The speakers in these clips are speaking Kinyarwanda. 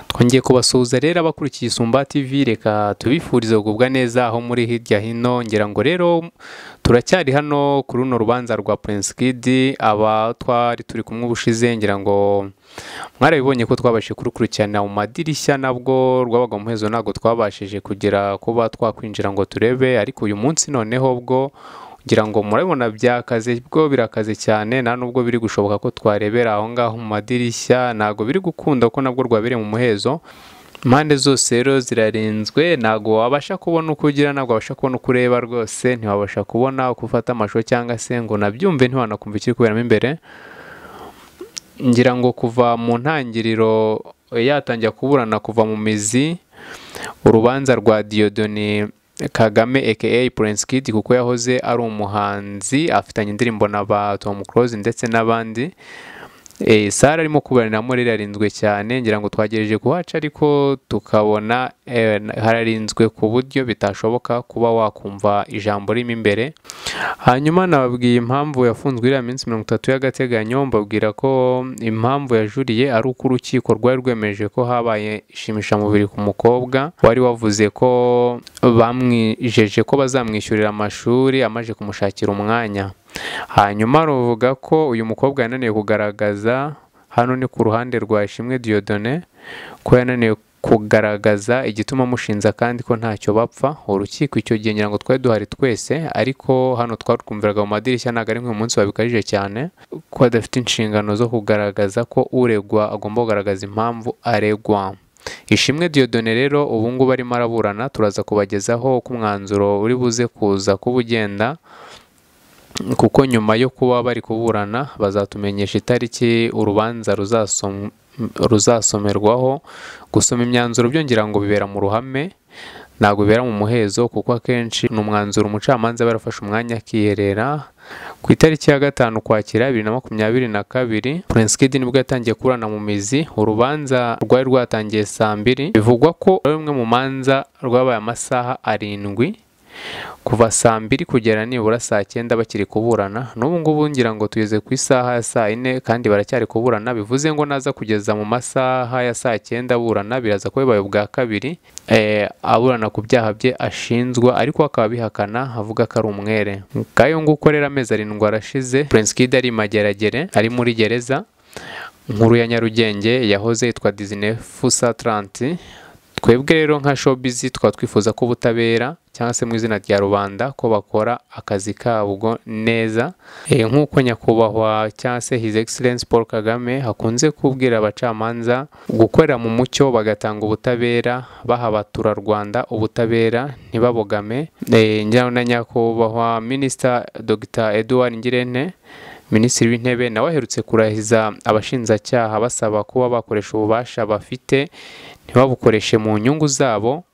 Twongeye kubasuhuza rero abakurikiye Isumba TV, reka tubifurize kugubwa neza aho muri hirya hino. Ngira ngo rero turacyari hano kuri runo rubanza rwa Prince Kid, aba twari turi kumwe ubushize, ngira ngo mwarabibonye ko twabashije kurukurikirana mu madirishya, nabwo rwabaga mu muhezo ntabwo twabashije kugera kuba twakwinjira ngo turebe, ariko uyu munsi noneho bwo ngira ngo murabibona byakaze, bwo birakaze cyane, nta nubwo biri gushoboka ko twarebera aho ngaho mu madirishya, ntabwo biri gukunda ko nabwo rwabereye mu muhezo. Impande zose rero zirarinzwe, ntabwo wabasha kubona uko ugira, ntabwo wabasha kubona uko ureba rwose, ntiwabasha kubona uko ufata amashusho cyangwa se ngo nabyumve, ntiwanakumva ikiri kuberamo imbere. Ngira ngo kuva mu ntangiriro yatangira kuburana, kuva mu mizi, urubanza rwa Dieudonné Kagame aka Prince Kid, kuko yahoze ari umuhanzi afitanye indirimbo na ba Tom Close ndetse n'abandi. Sara arimo kuburaniramo rero irarinzwe cyane, ngira ngo twagerageje kuhaca ariko tukabona hararinzwe ku buryo bitashoboka kuba wakumva ijambo ririmo imbere. Hanyuma nababwiye impamvu yafunzwe iriya minsi 30 y'agateganyo, mbabwira ko impamvu yajuriye ari uko urukiko rwari rwemeje ko habaye ishimishamubiri ku mukobwa wari wavuze ko bamwijeje ko bazamwishyurira amashuri amaze kumushakira umwanya. Hanyuma ruvuga ko uyu mukobwa yananiwe kugaragaza, hano ni ku ruhande rwa Ishimwe Dieudonné, ko yananiwe kugaragaza igituma amushinza kandi ko ntacyo bapfa. Urukiko icyo gihe ngira ngo twari duhari twese, ariko hano twarwumviraga mu madirishya, ntabwo ari nk'uyu munsi babikajije cyane, ko adafite inshingano zo kugaragaza ko uregwa agomba kugaragaza impamvu aregwa. Ishimwe Dieudonné rero ubu ngubu arimo araburana, turaza kubagezaho uko umwanzuro uri buze kuza kuba ugenda, kuko nyuma yo kuba bari kuburana bazatumenyesha itariki urubanza ruzasomerwaho. Gusoma imyanzuro byongera ngo bibera mu ruhame, ntabwo bibera mu muhezo, kuko akenshi ni umwanzuro umucamanza aba yarafashe umwanya akiherera. Ku itariki ya 5 Ukwakira 2022, Prince Kid nibwo yatangiye kuburana mu mizi. Urubanza rwari rwatangiye saa 2, bivugwa ko ari rumwe mu manza rwabaye amasaha 7, kuva saa 2 kugera nibura saa 9 bakiri kuburana. N'ubu ngubu ngira ngo tugeze ku isaha ya saa 4 kandi baracyari kuburana, bivuze ngo naza kugeza mu masaha ya saa 9 aburana, biraza kuba bibaye ubwa kabiri aburana ku byaha bye ashinjwa, ariko akaba abihakana avuga ko ari umwere. Ngayo nguko rero amezi 7 arashize Prince Kid ari Mageragere, ari muri gereza nkuru ya Nyarugenge yahoze yitwa Disney Fusa 30. Twebwe rero nka Showbiz tukaba twifuza ko ubutabera cyangwa se mu izina rya rubanda ko bakora akazi kabwo neza, nk'uko nyakubahwa cyangwa se His Excellence Paul Kagame hakunze kubwira abacamanza gukorera mu mucyo, bagatanga ubutabera, baha abaturarwanda ubutabera ntibabogame. Njyana na nyakubahwa Minister Dr Edouard Ngirente, Minisitiri w'Intebe, nawe aherutse kurahiza abashinjacyaha basaba kuba bakoresha ububasha bafite ntibabukoreshe mu nyungu zabo,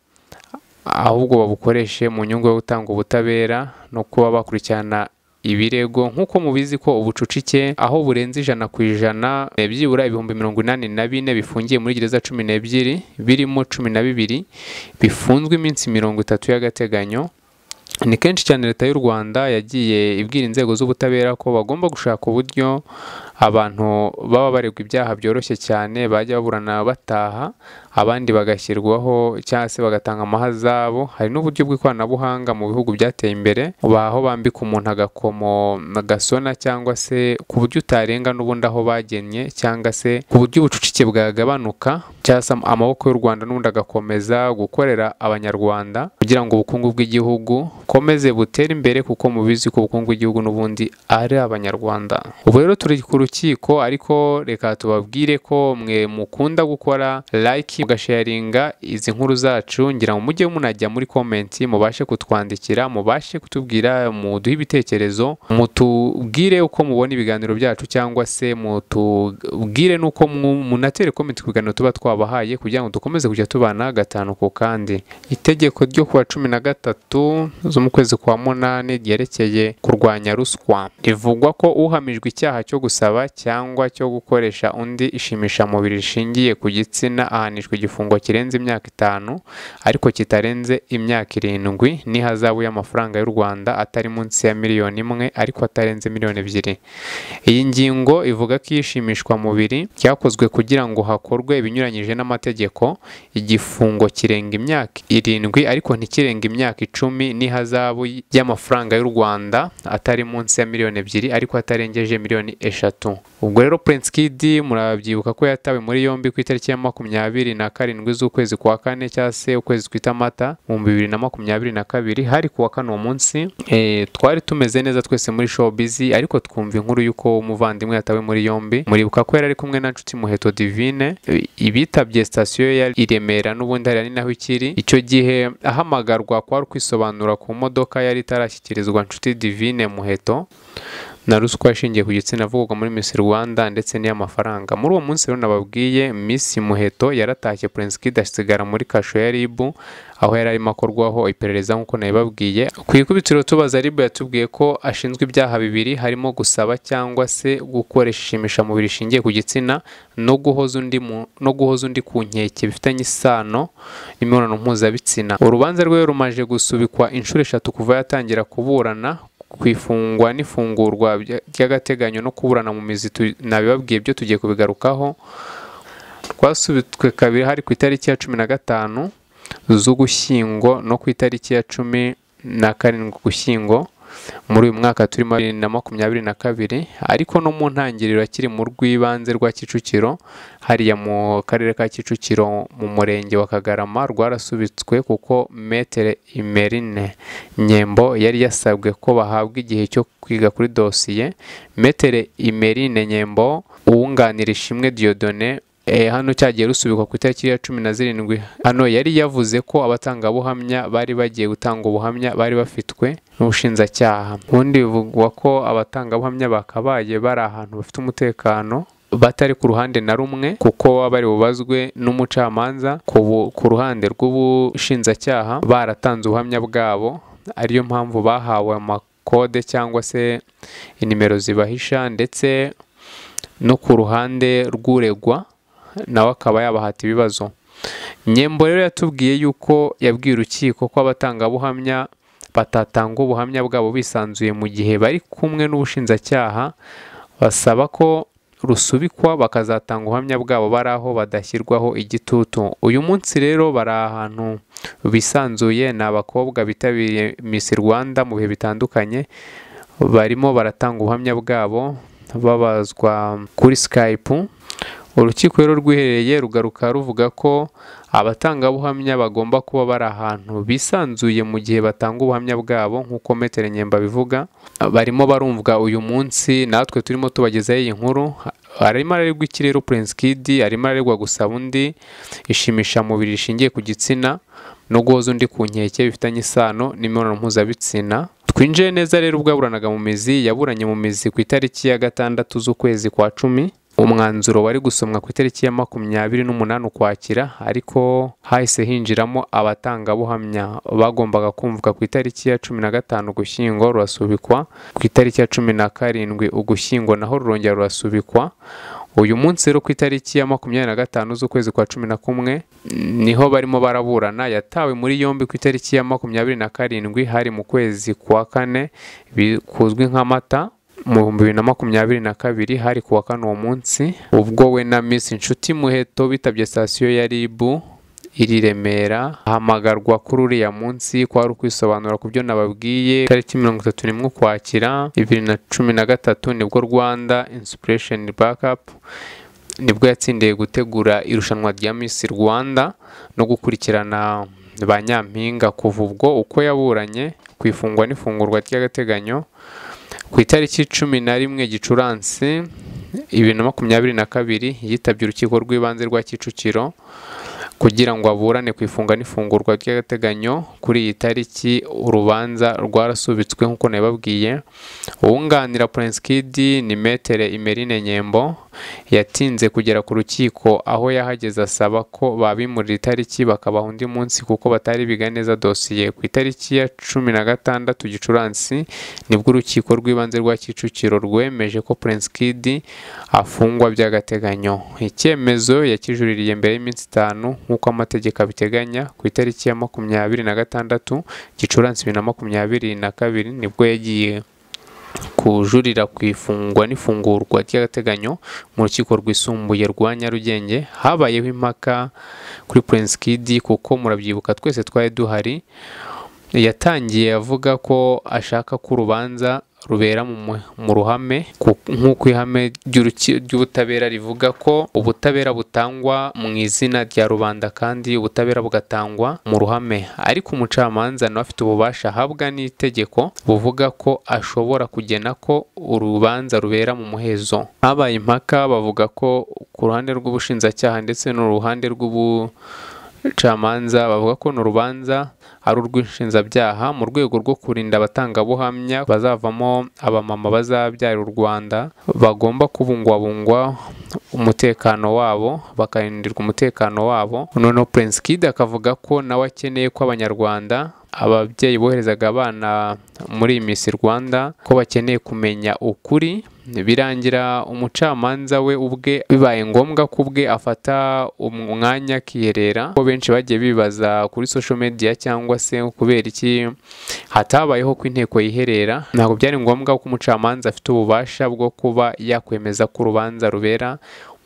ahubwo babukoreshe mu nyungu yo gutanga ubutabera no kuba bakurikirana ibirego. Nk'uko mubizi ko ubucucike aho burenze 100%, byibura 84,000 bifungiye muri gereza 12, birimo 12 bifunzwe iminsi 30 y'agateganyo. Ni kenshi cyane leta y'u Rwanda yagiye ibwira inzego z'ubutabera ko bagomba gushaka uburyo abantu baba baregwa ibyaha byoroshye cyane bajya baburana bataha, abandi bagashyirwaho cyangwa se bagatanga amahazabu. Hari n'uburyo bw'ikoranabuhanga mu bihugu byateye imbere, aho bambika umuntu agakomo gasona cyangwa se ku buryo utarenga n'ubundi aho bagennye, cyangwa se ku buryo ubucucike bwagabanuka, cyangwa se amaboko y'u Rwanda n'ubundi agakomeza gukorera abanyarwanda kugira ngo ubukungu bw'igihugu komeze butere imbere, kuko mubizi ko ubukungu bw'igihugu n'ubundi ari abanyarwanda. Ubu rero turi ku rukiko, ariko reka tubabwire ko mwe mukunda gukora like mugasharinga izi nkuru zacu, ngira ngo mujye munajya muri comment mubashe kutwandikira, mubashe kutubwira, muduhe ibitekerezo, mutubwire uko mubona ibiganiro byacu, cyangwa se mutubwire nuko munatere comment ku biganiro tuba twabahaye kugira ngo dukomeze kujya tubana gatanu ku kandi. Itegeko ryo kuwa 13 zo mu kwezi kwa 8 ryerekeye kurwanya ruswa rivugwa ko uhamijwe icyaha cyo gusaba gusaba cyangwa cyo gukoresha undi ishimishamubiri rishingiye ku gitsina ahanishwa igifungo kirenze imyaka 5 ariko kitarenze imyaka 7 n'ihazabu y'amafaranga y'u Rwanda atari munsi ya miliyoni 1 ariko atarenze miliyoni 2. Iyi ngingo ivuga ko ishimishwamubiri cyakozwe kugira ngo hakorwe ibinyuranyije n'amategeko igifungo kirenga imyaka 7 ariko ntikirenga imyaka 10 n'ihazabu y'amafaranga y'u Rwanda atari munsi ya miliyoni 2 ariko atarengeje miliyoni 3. Ubwo rero Prince Kid murabyibuka ko yatawe muri yombi ku itariki ya 27 z'ukwezi kwa kane cyangwa se ukwezi kwita Mata mu 2022, hari kuwa kane uwo munsi. Twari tumeze neza twese muri showbiz, ariko twumva inkuru y'uko umuvandimwe yatawe muri yombi. Muribuka ko yari ari kumwe na Nshuti Muheto Divine, ibitabye sitasiyo ya i Remera n'ubundi hari naho ikiri. Icyo gihe ahamagarwa kwari kwisobanura ku modoka yari itarashyikirizwa Nshuti Divine Muheto na ruswa ishingiye ku gitsina avugwa muri Miss Rwanda ndetse n'iy'amafaranga. Muri uwo munsi rero nababwiye, Miss Muheto yaratashye, Prince Kid asigara muri kasho ya RIB aho yari arimo akorwaho iperereza nk'uko nabibabwiye. Ku ikubitiro tubaza RIB yatubwiye ko ashinzwe ibyaha 2 harimo gusaba cyangwa se gukoresha ishimishamubiri rishingiye ku gitsina no guhoza undi ku nkeke bifitanye isano n'imibonano mpuzabitsina. Urubanza rwe rumaje gusubikwa inshuro 3 kuva yatangira kuburana kwifungwa n'ifungurwa ry'agateganyo no kuburana mu mizi nabibabwiye byo tugiye kubigarukaho. Rwasubitswe kabiri hari ku itariki ya 15 z'Ugushyingo no ku itariki ya 17 Ugushyingo muri uyu mwaka turimo 2022, ariko no mu ntangiriro akiri mu rw'ibanze rwa Kicukiro hariya mu karere ka Kicukiro mu murenge wa Kagarama rwarasubitswe kuko Maître Imerine Nyembo yari yasabwe ko bahabwa igihe cyo kwiga kuri dosiye. Maître Imerine Nyembo uwunganira Ishimwe Dieudonné hano cyagiye rusubikwa ku itariki ya 17. Hano yari yavuze ko abatangabuhamya bari bagiye gutanga ubuhamya bari bafitwe n'ubushinjacyaha. Ubundi bivugwa ko abatangabuhamya bakabaye bari ahantu bafite umutekano batari ku ruhande na rumwe, kuko bari bubazwe n'umucamanza ku ruhande rw'ubushinjacyaha baratanze ubuhamya bwabo, ariyo mpamvu bahawe amakode cyangwa se inimero zibahisha, ndetse no ku ruhande rw'uregwa nawe akaba yabahata ibibazo. Nyembo rero yatubwiye yuko yabwiye urukiko ko abatangabuhamya batatanga ubuhamya bwabo bisanzuye mu gihe bari kumwe n'ubushinjacyaha, basaba ko rusubikwa bakazatanga ubuhamya bwabo bari aho badashyirwaho igitutu. Uyu munsi rero bari ahantu bisanzuye, ni abakobwa bitabiriye Miss Rwanda mu bihe bitandukanye, barimo baratanga ubuhamya bwabo babazwa kuri Skype. Urukiko rero rwiherereye rugaruka ruvuga ko abatangabuhamya bagomba kuba bari ahantu bisanzuye mu gihe batanga ubuhamya bwabo nk'uko Maître Nyembo abivuga. Barimo barumvwa uyu munsi, natwe turimo tubagezaho iyi nkuru. Arimo araregwa iki rero Prince Kid? Arimo araregwa gusaba undi ishimishamubiri rishingiye ku gitsina no guhoza undi ku nkeke bifitanye isano n'imibonano mpuzabitsina. Twinjiye neza rero ubwo yaburanaga mu mizi, yaburanye mu mizi ku itariki ya 6 z'ukwezi kwa 10. Umwanzuro wari gusomwa ku itariki ya 28 Ukwakira, ariko hahise hinjiramo abatangabuhamya bagombaga kumvwa ku itariki ya 15 Ugushyingo rurasubikwa, ku itariki ya 17 Ugushyingo naho rurongera rurasubikwa. Uyu munsi rero ku itariki ya 25 z'ukwezi kwa 11 niho barimo baraburana. Yatawe muri yombi ku itariki ya 27 hari mu kwezi kwa 4 kuzwi nka Mata mu 2022, hari kuwa kane uwo munsi, ubwo we na Miss Nshuti Muheto bitabye sitasiyo ya RIB iri Remera. Ahamagarwa kuri uriya munsi kwari ukwisobanura ku byo nababwiye. Tariki 31 Ukwakira 2013 nibwo Rwanda Inspiration Backup nibwo yatsindiye gutegura irushanwa rya Miss Rwanda no gukurikirana ba Nyampinga kuva ubwo uko yaburanye ku ifungwa n'ifungurwa ry'agateganyo. Ku itariki 11 Gicurasi 2022 yitabye urukiko rw'ibanze rwa Kicukiro kugira ngo aburane ku ifunga n'ifungurwa ry'agateganyo. Kuri iyi tariki urubanza rwarasubitswe nk'uko nabibabwiye. Uwunganira Prince Kid ni Metere Imerine Nyembo, yatinze kugera ku rukiko, aho yahageze asaba ko babimurira itariki bakabaha undi munsi kuko batari biga neza dosiye. Ku itariki ya 16 Gicurasi nibwo urukiko rw'ibanze rwa Kicukiro rwemeje ko Prince Kid afungwa by'agateganyo. Icyemezo yakijuririye mbere y'iminsi 5 nk'uko amategeko abiteganya. Ku itariki ya 26 Gicurasi 2022 nibwo yagiye kujurira ku ifungwa n'ifungurwa ry'agateganyo mu rukiko rwisumbuye rwa Nyarugenge. Habayeho impaka kuri Prince Kid kuko murabyibuka twese twari duhari. Yatangiye avuga ko ashaka ko urubanza rubera mu ruhame, nk'uko ihame ry'ubutabera rivuga ko ubutabera butangwa mu izina rya rubanda kandi ubutabera bugatangwa mu ruhame. Ariko umucamanza nawe afite ububasha ahabwa n'itegeko buvuga ko ashobora kugena ko urubanza rubera mu muhezo. Habaye impaka bavuga ko ku ruhande rw'ubushinjacyaha ndetse n'uruhande rw'ubucamanza bavuga ko n'urubanza ari urw'inshinjabyaha mu rwego rwo kurinda abatangabuhamya bazavamo abamama bazabyara u Rwanda, bagomba kubungwabungwa umutekano wabo, bakarindirwa umutekano wabo. Noneho Prince Kid akavuga ko nawe akeneye ko abanyarwanda, ababyeyi boherezaga abana muri Miss Rwanda, ko bakeneye kumenya ukuri. Birangira umucamanza we ubwe bibaye ngombwa ko ubwe afata umwanya akiherera, ko benshi bagiye bibaza kuri social media cyangwa se kubera iki hatabayeho ko inteko yiherera. Ntabwo byari ngombwa ko umucamanza afite ububasha bwo kuba yakwemeza ko urubanza rubera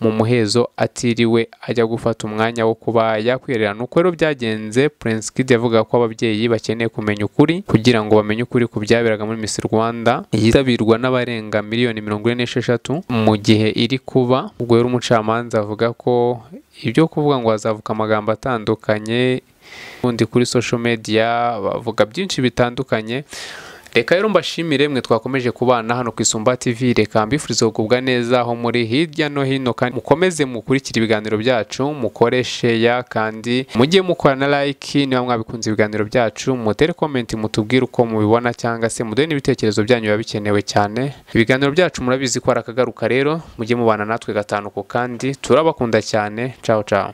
mu muhezo atiriwe ajya gufata umwanya wo kuba yakwiherera. Nuko rero byagenze. Prince Kid yavuga ko ababyeyi bakeneye kumenya ukuri kugira ngo bamenye ukuri ku byaberaga muri Miss Rwanda yitabirwa n'abarenga miliyoni 46 mu gihe iri kuba. Ubwo rero umucamanza avuga ko ibyo kuvuga ngo hazavuka amagambo atandukanye undi kuri social media bavuga byinshi bitandukanye. Reka rero mbashimire mwe twakomeje kubana hano ku Isumba TV. Reka mbifurize kugubwa neza aho muri hirya no hino, kandi mukomeze mukurikira ibiganiro byacu, mukore share kandi mujye mukora na like niba mwabikunze ibiganiro byacu, mutere comment mutubwire uko mubibona cyangwa se muduhe n'ibitekerezo byanyu biba bikenewe cyane. Ibiganiro byacu murabizi ko arakagaruka, rero mujye mubana natwe gatanu ku kandi. Turabakunda cyane. Ciao ciao.